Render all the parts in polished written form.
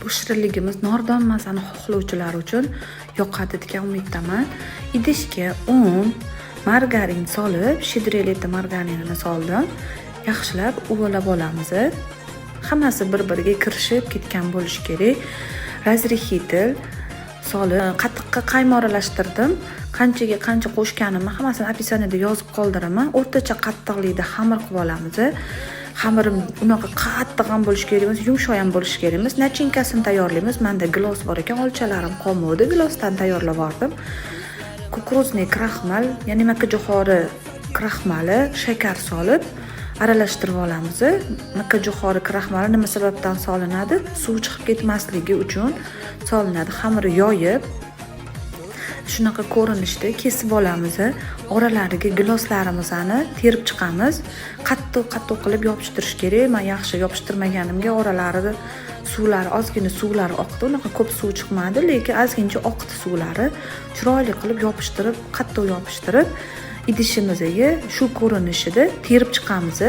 Bu shirinligimiz nordon mazani xohlovchilar uchun yoqadi degan umiddaman. Idishga un, margarin solib, "Щедрое лето" margarinini soldim. Yaxshilab uvalab olamiz. Hammasi bir biriga kirishib ketgan bo'lishi kerak. Разрыхлитель solib, qatiqqa qaymoq aralashtirdim. Qanchaga qancha qo'shganimni hammasini описание da yozib qoldiraman. O'rtacha qattiqlikda xamir qilib olamiz. Xamirim unaqa qattiq ham bo'lishi kerak emas, yumshoq ham bo'lishi kerak emas. Начинка sini tayyorlaymiz. Manda gilos bor ekan, olchalarim qolmadi, gilosdan tayyorlab yubordim. Кукурузный kraxmal, ya'ni makkajo'xori kraxmali, shakar solib aralashtirib olamiz. Makkajo'xori kraxmali nima sababdan solinadi? Suv chiqib ketmasligi uchun solinadi. Xamir yoyib, shunaqa ko'rinishda kesib olamiz. Oralariga giloslarimizni terib chiqamiz. Qattiq qattiq qilib yopishtirish kerak. Man yaxshi yopishtirmaganimga oralarida suvlari, ozgina suvlari oqdi. Unaqa ko'p suv chiqmadi, lekin ozgincha oqdi suvlari. Chiroyli qilib yopishtirib, qattiq yopishtirib, idishimizga shu ko'rinishida terib chiqamiz.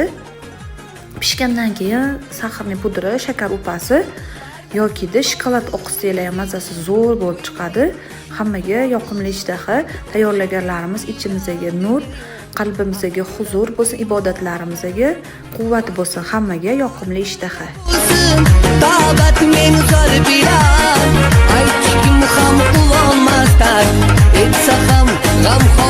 Pishgandan keyin сахарный pudra, shakar upasi yokida shokolad oqizsanglar ham mazasi zo'r bo'lib chiqadi. Hammaga yoqimli ishtaha, tayyorlaganlarimiz ichimizga nur, qalbimizga huzur bo'lsin, ibodatlarimizga quvvat bo'lsin. Hammaga yoqimli ishtaha. Bo'lsin Tobat men zor bilan. Aytkim ham quvonmasdan, etsa ham g'am.